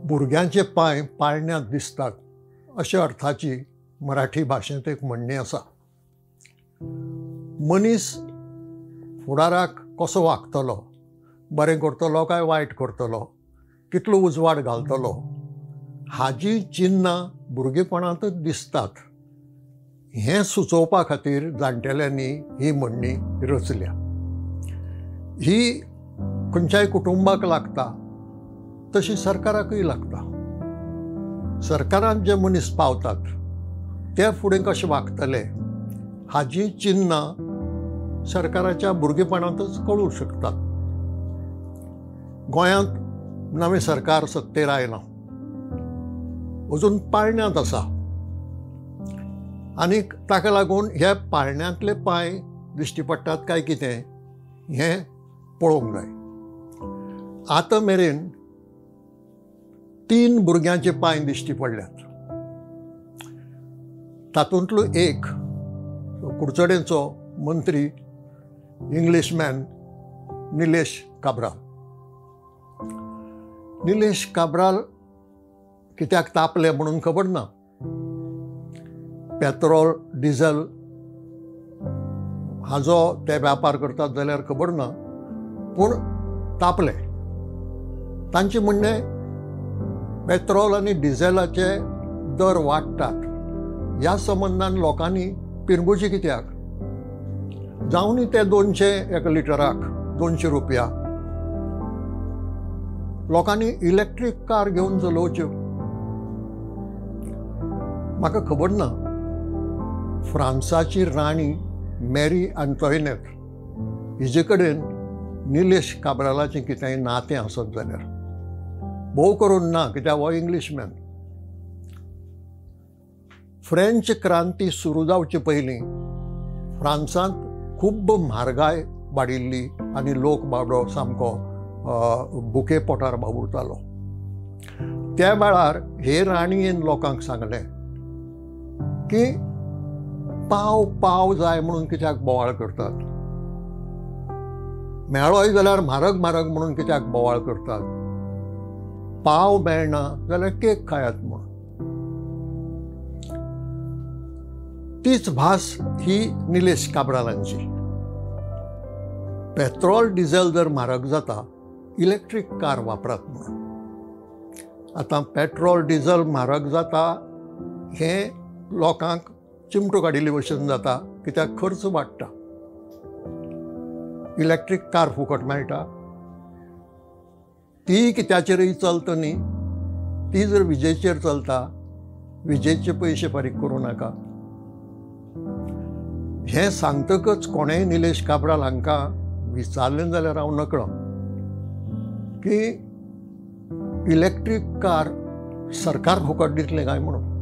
भुरग्यांचे पांय पाळण्यांत दिसतात अशा अर्थाची मराठी भाशेंत एक म्हणणी आसा. मनीस फुडाराक कसो वागतलो, बरें करतलो काय वायट करतलो, कितलो उजवाड घालतलो हाजी चिन्नां भुरगेपणांतच दिसतात. हें सुचोवपा खातीर जाणटेल्यांनी ही म्हणणी रचल्या. ही खंयच्याय कुटुंबाक लागता तशी सरकाराकूय लागता. सरकारान जे मनीस पावतात ते फुडें कशें वागतले हाजी चिन्नां सरकाराच्या भुरगेपणांतच कळूंक शकतात. गोंयांत नवें सरकार सत्तेर आयलां, अजून पाळण्यांत आसा आनी ताका लागून हे पाळण्यांतले पांय दिश्टी पडटात काय कितें हें पळोवंक जाय. आतां मेरेन 3 भुरग्यांचे पांय दिश्टी पडल्यात. तातूंतलो एक कुडचडेंचो मंत्री इंग्लिशमॅन निलेश काब्राल. निलेश काब्राल कित्याक तापले म्हणून खबर ना. पेट्रोल डिझल हाजो ते व्यापार करतात जाल्यार खबर ना, पूण तापले. तांचें म्हणणें पेट्रोल आनी डिझेलाचे दर वाडटात ह्या संबंदान लोकांनी पिरंगुचें कित्याक, जावनी ते 200 एका लिटराक 200 रुपया. लोकांनी इलेक्ट्रीक कार घेवन चलोवच्यो. म्हाका खबर ना फ्रांसाची राणी मॅरी आंतोयनेत हिजे कडेन निलेश काब्रालाचें कितेंय नातें आसत जाल्यार, भोव करून ना, कित्याक हो इंग्लिशमॅन. फ्रेंच क्रांती सुरू जावचे पयलीं फ्रांसांत खूब्ब म्हारगाय वाडिल्ली आनी लोक बाबडो सामको भुके पोटार बाबुरतालो. त्या वेळार हे राणयेन लोकांक सांगलें की पाव पाव जाय म्हणून कित्याक बोवाळ करतात, मेळोय जाल्यार म्हारग म्हारग म्हणून कित्याक बोवाळ करतात, पाव मेळना जाल्यार केक खायात म्हणून. तीच भास ही निलेश काब्रालांची. पेट्रोल डिझेल जर म्हारग जाता इलेक्ट्रीक कार वापरात म्हणून. आतां पेट्रोल डिझेल म्हारग जाता हें लोकांक चिमटो काडिल्ले भशेन जाता, कित्याक खर्च वाडटा. इलेक्ट्रीक कार फुकट मेळटा, ती कित्याचेरय चलता न्ही, ती जर विजेचेर चलता विजेचे पयशे फारीक करूं नाका. हें सांगतकच कोणेंय निलेश काब्राल हांकां विचारलें जाल्यार हांव नकळो की इलेक्ट्रीक कार सरकार फुकट दितलें काय म्हणून.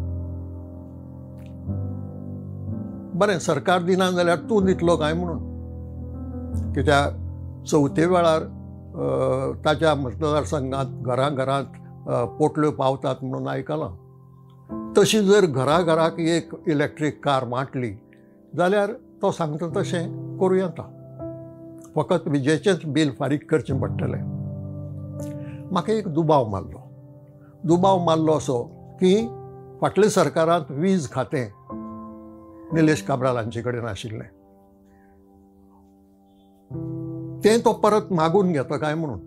बरें, सरकार दिना जाल्यार तूं दितलो काय म्हणून, कित्याक चवथे वेळार ताच्या मतदारसंघात घराघरांत पोटल्यो पावतात म्हणून आयकलां. तशी जर घराघराक एक इलेक्ट्रीक कार वांटली जाल्यार तो सांगता तशें करूं येता, फकत विजेचेंच बील फारीक करचें पडटलें. म्हाका एक दुबाव मारलो. दुबाव मारलो असो की फाटल्या सरकारांत वीज खातें निलेश काब्राल हांचे कडेन आशिल्लें, तें तो परत मागून घेता काय म्हणून.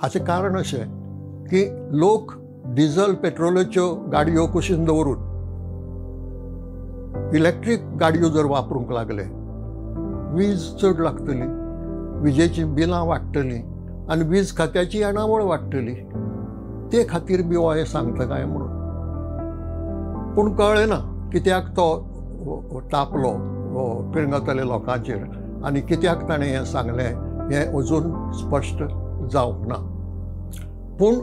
हाचें कारण अशें की लोक डिझल पेट्रोलाच्यो गाडयो कुशीन दवरून इलेक्ट्रीक गाडयो जर वापरूंक लागले वीज चड लागतली, विजेचीं बिलां वाडटलीं आनी वीज खात्याची येणावळ वाडटली, ते खातीर बी हो हें सांगता काय म्हणून. पूण कळ्ळें ना कित्याक तो तापलो पिरंगतले लोकांचेर आनी कित्याक ताणें हें सांगलें हें अजून स्पश्ट जावंक ना. पूण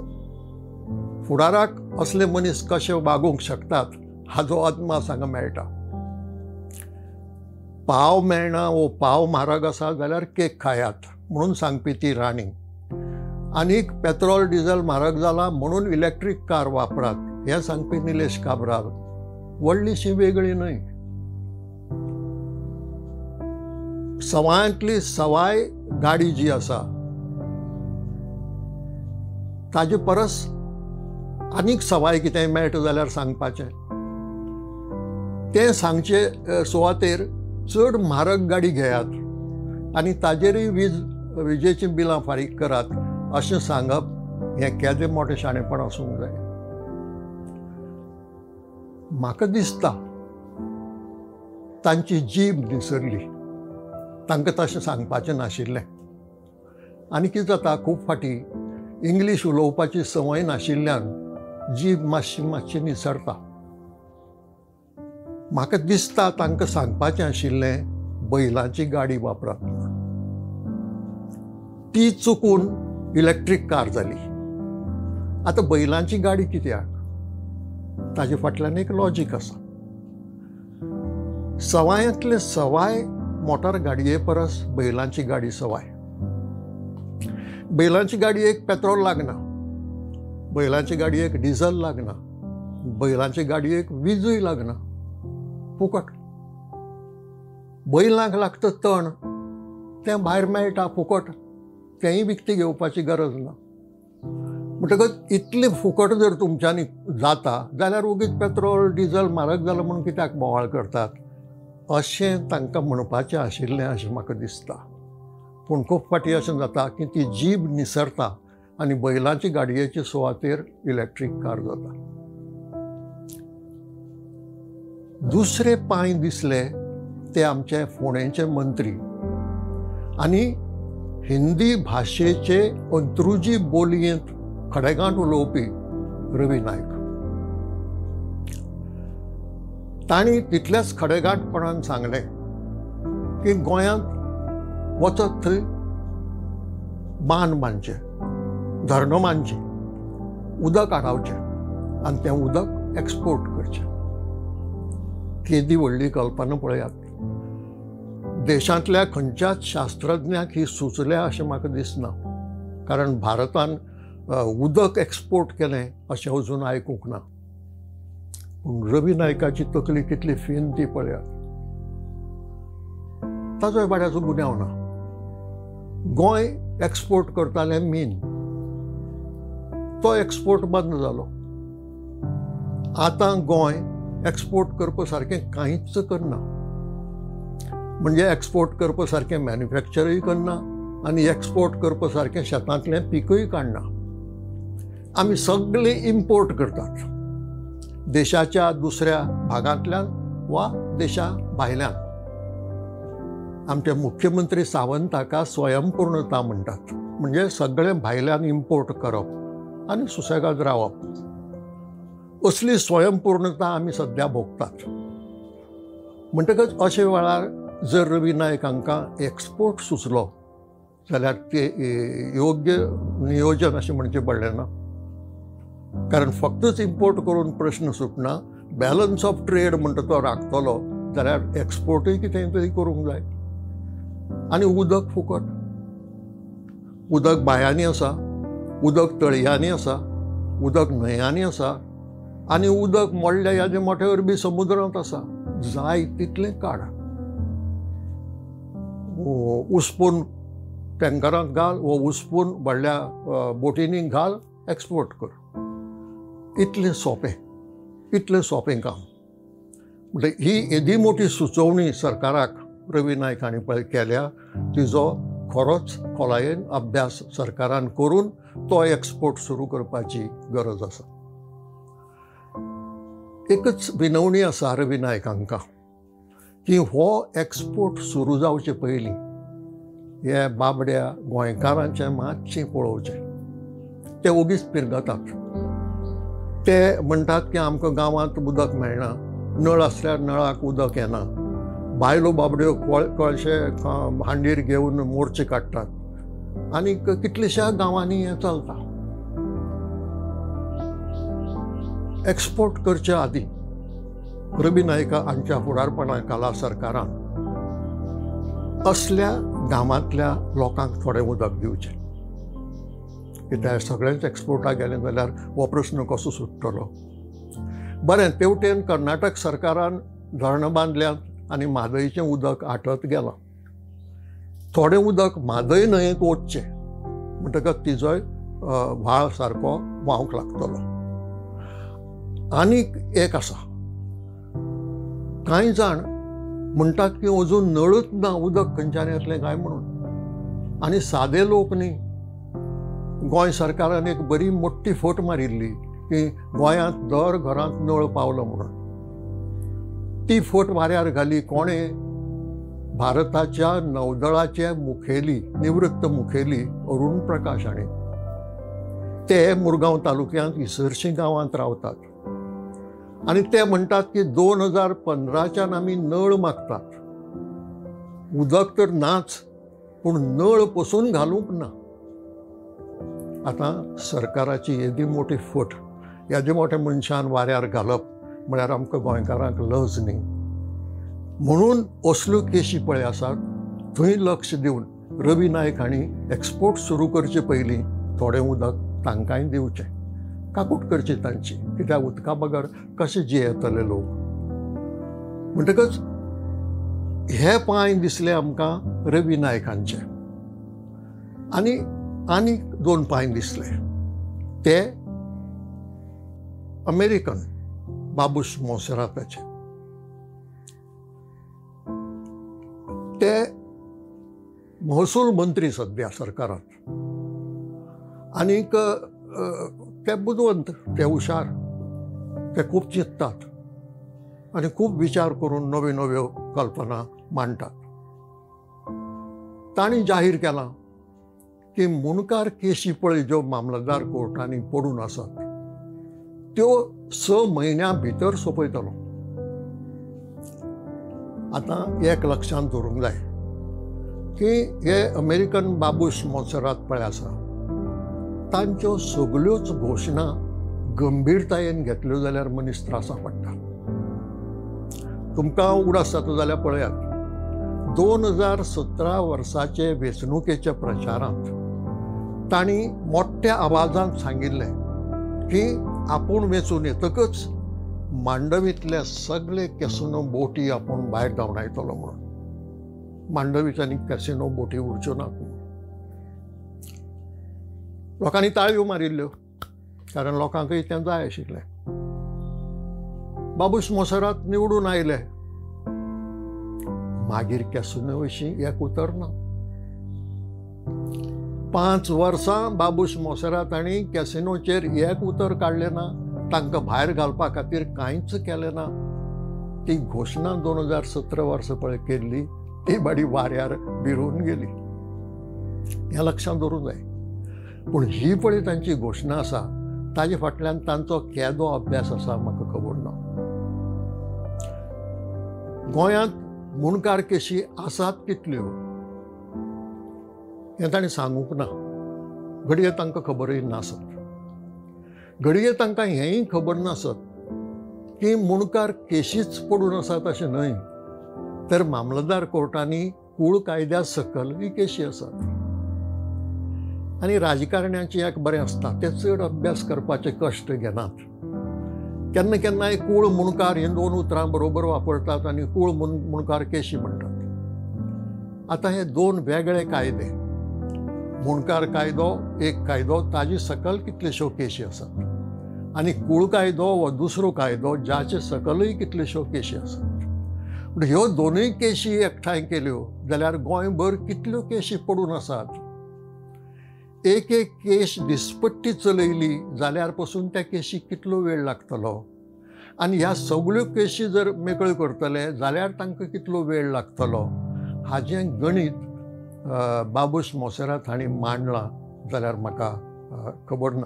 फुडाराक असले मनीस कशे वागूंक शकतात हाजो अदमास हांगा मेळटा. पाव मेळना वो पाव म्हारग आसा जाल्यार केक खायात म्हणून सांगपी ती राणी, आनीक पेट्रोल डिझल म्हारग जाला म्हणून इलेक्ट्रीक कार वापरात हें सांगपी निलेश काब्राल व्हडलीशी वेगळी न्हय. सवायांतली सवाय गाडी जी आसा ताजे परस आनीक सवाय कितेंय मेळटा जाल्यार सांगपाचें. तें सांगचे सुवातेर चड म्हारग गाडी घेयात आनी ताजेरूय विजेचीं बिलां फारीक करात अशें सांगप हें केदें मोठें शाणेपण आसूंक जाय. म्हाका दिसता तांची जीब निसरली, तांकां तशें सांगपाचें नाशिल्लें. आनी कितें जाता, खूब फावटी इंग्लीश उलोवपाची संवय नाशिल्ल्यान जीब मातशी मातशी निसरता. म्हाका दिसता तांकां सांगपाचें आशिल्लें बैलांची गाडी वापरात म्हूण. ती चुकून इलेक्ट्रीक कार जाली. आतां बैलांची गाडी कित्याक? ताजे फाटल्यान एक लॉजीक आसा. सवायांतले सवाय मोटार गाडये परस बैलांची गाडी सवाय. बैलांची गाडयेक पेट्रोल लागना, बैलांची गाडयेक डिझल लागना, बैलांची गाडयेक विजूय लागना, फुकट. बैलांक लागता तण, तें भायर मेळटा फुकट, तेंय विकतें घेवपाची गरज ना. म्हणटकच इतलें फुकट जर तुमच्यांनी जाता जाल्यार ओगीच पेट्रोल डिझल म्हारग जालां म्हणून कित्याक बोवाळ करतात अशें तांकां म्हणपाचें आशिल्लें अशें म्हाका दिसता. पूण खूब फावटी अशें जाता की ती जीब निसरता आनी बैलांची गाडयेचे सुवातेर इलेक्ट्रीक कार जाता. दुसरे पांय दिसले ते आमचे फोंडेंचे मंत्री आनी हिंदी भाशेचे अंत्रुजी बोलयेंत खडेगांठ उलोवपी रवी नायक. तांणी तितल्याच खडेगांठपणान सांगलें की गोंयांत वचत थंय बांद बांदचे, धरणां बांदचीं, उदक आडावचें आनी तें उदक एक्सपोर्ट करचें. केदी व्हडली कल्पना पळयात. देशांतल्या खंयच्याच शास्त्रज्ञाक ही सुचल्या अशें म्हाका दिसना, कारण भारतान उदक एक्सपोर्ट केलें अशें अजून आयकूंक ना. पूण रवी नायकाची तकली कितली फिन ती पळयात. ताजोय बाड्याचो गुन्यांव ना. गोंय एक्सपोर्ट करतालें मीन, तो एक्सपोर्ट बंद जालो. आतां गोंय एक्सपोर्ट करपा सारकें कांयच करना, म्हणजे एक्सपोर्ट करपा सारकें मॅन्युफॅक्चरूय करना आनी एक्सपोर्ट करपा सारकें शेतांतलें पिकूय काडना. आमी सगळे इम्पोर्ट करतात देशाच्या दुसऱ्या भागांतल्यान वा देशा भायल्यान. आमचे मुख्यमंत्री सावंत हाका स्वयंपूर्णता म्हणटात, म्हणजे सगळें भायल्यान इम्पोर्ट करप आनी सुसेगाद रावप. असली स्वयंपूर्णता आमी सद्या भोगतात. म्हणटकच अशे वेळार जर रवी नायक हांकां एक्सपोर्ट सुचलो जाल्यार ते योग्य नियोजन अशें म्हणचें पडलें ना, कारण फक्तच इम्पोर्ट करून प्रश्न सुटना. बॅलन्स ऑफ ट्रेड म्हणटा तो राखतलो जाल्यार एक्सपोर्टूय कितें तरी करूंक जाय. आनी उदक फुकट, उदक बांयांनी आसा, उदक तळयांनी आसा, उदक न्हंयांनी आसा आनी उदक मोडल्या ह्या मोठ्या अरबी समुद्रांत आसा. जाय तितलें काड, उसपून टँकरांत घाल वो उसपून व्हडल्या बोटींनी घाल, एक्सपोर्ट कर. इतलें सोंपें, इतलें सोंपें काम. म्हणजे ही येदी मोठी सुचोवणी सरकाराक रवी नायक हांणी पळय केल्या, तिजो खरोच खोलायेन अभ्यास सरकारान करून तो एक्सपोर्ट सुरू करपाची गरज आसा. एकच विनवणी आसा रवी नायक हांकां की हो एक्सपोर्ट सुरू जावचे पयलीं हे बाबड्या गोंयकारांचें मातशें पळोवचें. ते ओगीच पिरगतात, ते म्हणटात की आमकां गांवांत उदक मेळना, नळ आसल्यार नळाक उदक येना, बायलो बाबड्यो कळशे हांडीर घेवन मोर्चे काडटात आनी कितलेश्या गांवांनी हें चलता. एक्सपोर्ट करचे आदीं रवी नायक हांच्या फुडारपणा खाला सरकारान असल्या गांवांतल्या लोकांक थोडें उदक दिवचें. कित्याक सगळेंच एक्सपोर्टाक गेलें जाल्यार हो प्रस्न कसो सुट्टलो? बरें, तेवटेन कर्नाटक सरकारान धरणां बांदल्यांत आनी म्हादयचें उदक आटत गेलां. थोडें उदक म्हादय न्हंयेक वचचें म्हणटकच तिजोय व्हाळ सारको व्हांवंक लागतलो. आनीक एक आसा, कांय जाण म्हणटात की अजून नळच ना, उदक खंयच्यान येतलें काय म्हणून. आनी सादे लोक न्ही, गोंय सरकारान एक बरी मोठी फट मारिल्ली की गोंयांत दर घरांत नळ पावलो म्हणून. ती फट वाऱ्यार घाली कोणें? भारताच्या नौदळाचे मुखेली, निवृत्त मुखेली अरुण प्रकाश हाणें. ते मुरगांव तालुक्यांत इसरशी गांवांत रावतात आनी ते म्हणटात की 2015च्यान आमी नळ मागतात, उदक तर नाच पूण नळ पसून घालूंक ना. आतां सरकाराची येदी मोठी फट, येदे मोठ्या मनशान वाऱ्यार घालप म्हळ्यार आमकां गोंयकारांक लज न्ही. म्हणून असल्यो केशी पळय आसात थंय लक्ष दिवन रवी नायक हांणी एक्सपोर्ट सुरू करचे पयलीं थोडें उदक तांकांय दिवचें, काकूट करची तांची, कित्याक उदका बगर कशे जियेतले लोक. म्हणटकच हे पांय दिसले आमकां रवी नायक हांचे. आनी आनीक दोन पांय दिसले ते अमेरिकन बाबूश मोन्सेराताचे. ते महसूल मंत्री सद्या सरकारांत, आनीक ते बुदवंत, ते हुशार, ते खूब चिंततात आनी खूब विचार करून नव्यो नव्यो कल्पना मांडटात. तांणी जाहीर केलां की मुणकार केशी पळय ज्यो मामलतदार कोर्टांनी पडून आसात त्यो 6 म्हयन्यां भितर सोंपयतलो. आतां एक लक्षांत दवरूंक जाय की हे अमेरिकन बाबूश मोन्सेरात पळय आसा तांच्यो सगल्योच घोशणा गंभीरतायेन घेतल्यो जाल्यार मनीस त्रासा पडटा. तुमकां उगडास जाता जाल्यार पळयात, 2017 वर्साचे वेंचणुकेच्या प्रचारांत तांणी मोठ्या आवाजांत सांगिल्लें की आपूण वेंचून येतकच मांडवींतले सगळे कॅसिनो बोटी आपूण भायर धांवडायतलो म्हणून. मांडवीत आनी कॅसिनो बोटी उरच्यो नात म्हणून लोकांनी ताळयो मारिल्ल्यो, कारण लोकांकय तें जाय आशिल्लें. बाबूश मोन्सेरात निवडून आयले, मागीर कॅसिनो विशीं एक उतर ना. 5 वर्सां बाबूश मोन्सेरात हांणी कॅसिनोचेर एक उतर काडलें ना, तांकां भायर घालपा खातीर कांयच केलें ना. ती घोशणा 2017 वर्सां पळय केल्ली ती बाडी वाऱ्यार बिरून गेली. हें लक्षांत दवरूंक जाय. पूण ही पळय तांची घोशणा आसा ताजे फाटल्यान तांचो केदो अभ्यास आसा म्हाका खबर ना. गोंयांत मुणकार केशी आसात कितल्यो हें तांणी सांगूंक ना. घडये तांकां खबरूय नासत, घडये तांकां हेंय खबर नासत की मुणकार केशीच पडून आसात अशें न्हय, तर मामलतदार कोर्टांनी कूळ कायद्या सकलूय केशी आसात. आनी राजकारण्यांचें एक बरें आसता, ते चड अभ्यास करपाचे कश्ट घेनात. केन्ना केन्नाय कूळ मुणकार हीं दोन उतरां बरोबर वापरतात आनी कूळ मुणकार केशी म्हणटात. आतां हे दोन वेगळे कायदे, मुणकार कायदो एक कायदो ताजे सकल कितल्योश्यो केशी आसात, आनी कूळ कायदो हो दुसरो कायदो जाचे सकलूय कितल्योश्यो केशी आसात. पूण ह्यो दोनूय केशी एकठांय केल्यो जाल्यार गोंयभर कितल्यो केशी पडून आसात. एक एक केश दिसपट्टी चलयली जाल्यार पसून त्या केशीक कितलो वेळ लागतलो, आनी ह्या सगळ्यो केशी जर मेकळ्यो करतले जाल्यार तांकां कितलो वेळ लागतलो, हाजें गणीत बाबूश मोन्सेरात हांणी मांडलां जाल्यार म्हाका खबर ना.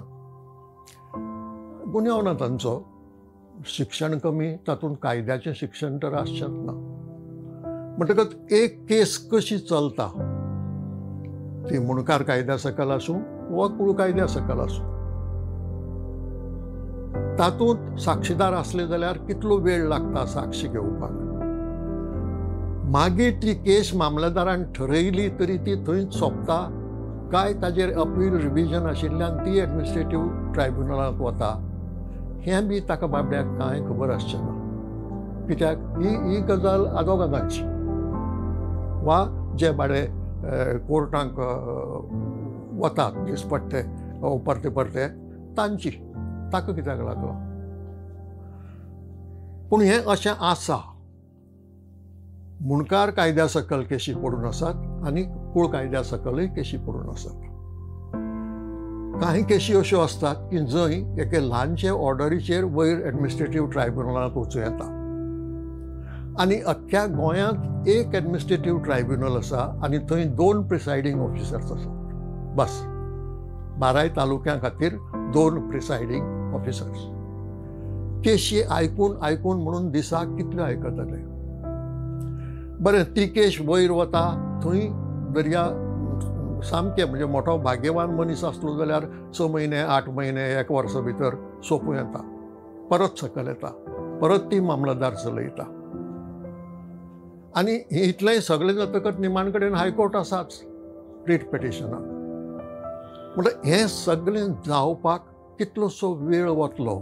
गुन्यांव ना तांचो, शिक्षण कमी, तातूंत कायद्याचें शिक्षण तर आसचेंच ना. म्हणटकच एक केस कशी चलता ती मुणकार कायद्या सकल आसूं वा कूळ कायद्या सकल आसूं, तातूंत साक्षीदार आसले जाल्यार कितलो वेळ लागता साक्षी घेवपाक. मागीर ती केस मामलेदारान ठरयली तरी ती थंयच सोंपता काय ताजेर अपील रिविजन आशिल्ल्यान ती एडमिनिस्ट्रेटीव ट्रायब्युनलांत वता, हें बी ताका बाबड्याक कांय खबर आसचें ना. कित्याक ही गजाल आदोगादांची वा जे बाडे कोर्टांक वतात दिसपट्टे परते परते तांची, ताका कित्याक लागलो. पूण हें अशें आसा, मुणकार कायद्या सकल केशी पडून आसात आनी कूळ कायद्या सकलय केशी पडून आसात. कांय केशी अश्यो आसतात की जंय एके ल्हानशे ऑर्डरीचेर वयर एडमिनिस्ट्रेटीव ट्रायब्युनलांत वचूं येता. आनी अख्ख्या गोंयांत एक एडमिनिस्ट्रेटीव ट्रायब्युनल आसा आनी थंय 2 प्रिसायडींग ऑफिसर्स आसात. बस, 12 तालुक्यां खातीर 2 प्रिसायडींग ऑफिसर्स. केशी आयकून आयकून म्हणून दिसाक कितल्यो आयकतले? बरें, ती केश वयर वता थंय दर्या सामकें म्हणजे मोठो भाग्यवान मनीस आसलो जाल्यार 6 म्हयने 8 म्हयने 1 वर्सा भितर सोंपूं येता. परत सकयल येता, परत ती मामलदार चलयता. आनी इतलेंय सगळें जातकच निमाण कडेन हायकोर्ट आसाच रीट पिटिशनाक. म्हणल्यार हें सगळें जावपाक कितलोसो वेळ वतलो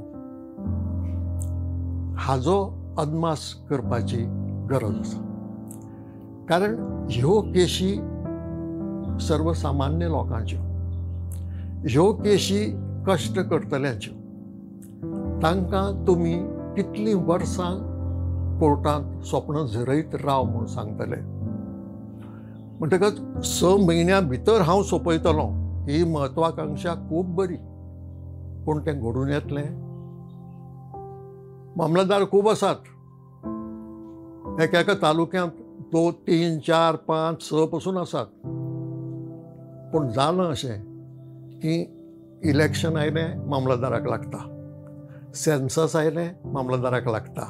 हाजो अदमास करपाची गरज आसा. कारण ह्यो केशी सर्वसामान्य लोकांच्यो, ह्यो केशी कश्ट करतल्यांच्यो. तांकां तुमी कितलीं वर्सां कोर्टांत सपनां झरयत राव म्हूण सांगतले? म्हणटकच 6 म्हयन्यां भितर हांव सोंपयतलो ही महत्वाकांक्षा खूब बरी, पूण तें घडून येतलें? मामलदार खूब आसात, एका एका तालुक्यांत 2, 3, 4, 5, 6 पसून आसात. पूण जालां अशें की इलेक्शन आयलें मामलदाराक लागता, सेन्सस आयलें मामलदाराक लागता,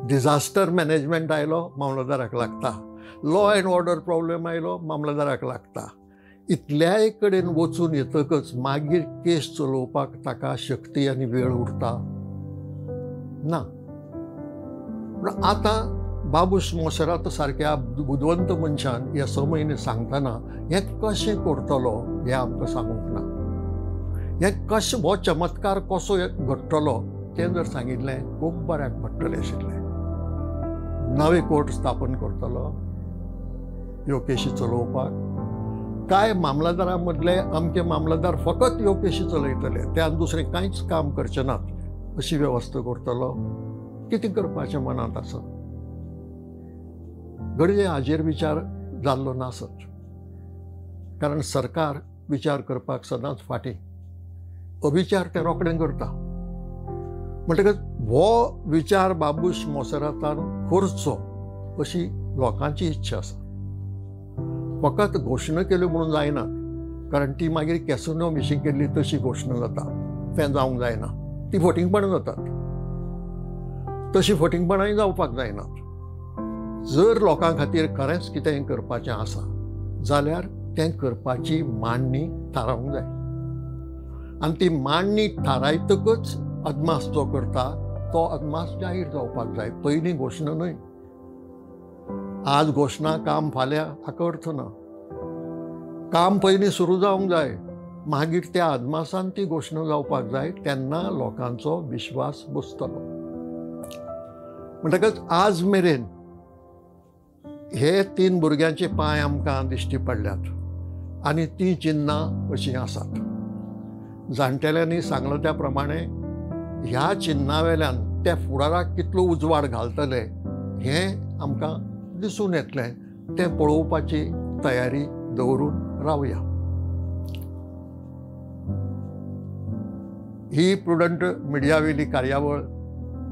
डिझास्टर मॅनेजमेंट आयलो मामलदाराक लागता, लॉ एंड ऑर्डर प्रॉब्लेम आयलो मामलदाराक लागता. इतल्याय कडेन वचून येतकच मागीर केस चलोवपाक ताका शक्ती आनी वेळ उरता ना. पूण आतां बाबूश मोन्सेरात सारक्या बुदवंत मनशान हे 6 म्हयने सांगतना हें कशें करतलो हें आमकां सांगूंक ना. हें कशें, हो चमत्कार कसो घडटलो तें जर सांगिल्लें खूब बऱ्याक पडटलें आशिल्लें. नवे कोर्ट स्थापन करतलो ह्यो केशी चलोवपाक, काय मामलदारां मदले अमके मामलदार फकत ह्यो केशी चलयतले, त्यान दुसरें कांयच काम करचे नात अशी वेवस्था करतलो? कितें करपाचें मनांत आसा? घडये हाजेर विचार जाल्लो नासत, कारण सरकार विचार करपाक सदांच फाटीं, अविचार ते रोखडें करता. म्हणटकच हो विचार बाबूश मोन्सेरातान करचो अशी लोकांची इच्छा आसा. फकत घोशणा केल्यो म्हणून जायना, कारण ती मागीर कॅसिनो मिशीं केल्ली तशी घोशणा जाता, तें जावंक जायना, ती फटींगपणां जातात. तशी फटींगपणांय जावपाक जायनात. जर लोकां खातीर खरेंच कितेंय करपाचें आसा जाल्यार तें करपाची मांडणी थारावंक जाय, आनी ती मांडणी थारायतकच अदमास जो करता तो अदमास जाहीर जावपाक जाय, पयलीं घोशणा न्हय. आज घोशणा काम फाल्यां हाका अर्थ ना. काम पयलीं सुरू जावंक जाय, मागीर त्या अदमासान ती घोशणा जावपाक जाय, तेन्ना लोकांचो विश्वास बसतलो. म्हणटकच आज मेरेन हे 3 भुरग्यांचे पांय आमकां दिश्टी पडल्यात आनी तीं चिन्नां अशीं आसात. जाणटेल्यांनी सांगलां त्या प्रमाणे ह्या चिन्नां वेल्यान त्या फुडाराक कितलो उजवाड घालतले हें आमकां दिसून येतलें. तें पळोवपाची तयारी दवरून रावया. ही प्रुडंट मिडियावेली कार्यावळ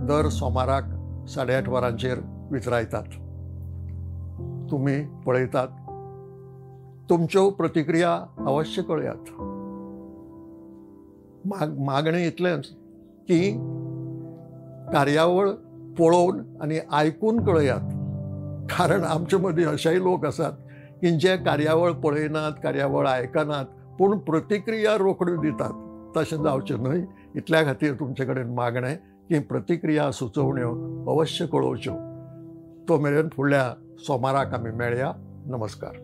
दर सोमाराक 8:30 वरांचेर वितरायतात. तुमी पळयतात, तुमच्यो प्रतिक्रिया अवश्य कळयात. मागणें इतलेंच की कार्यावळ पळोवन आनी आयकून कळयात, कारण आमचे मदीं अशेय लोक आसात की जे कार्यावळ पळयनात, कार्यावळ आयकनात, पूण प्रतिक्रिया रोखड्यो दितात. तशें जावचें न्हय, इतल्या खातीर तुमचे कडेन मागणें की प्रतिक्रिया सुचोवण्यो अवश्य कळोवच्यो. तो मेरेन फुडल्या सोमाराक आमी मेळया. नमस्कार.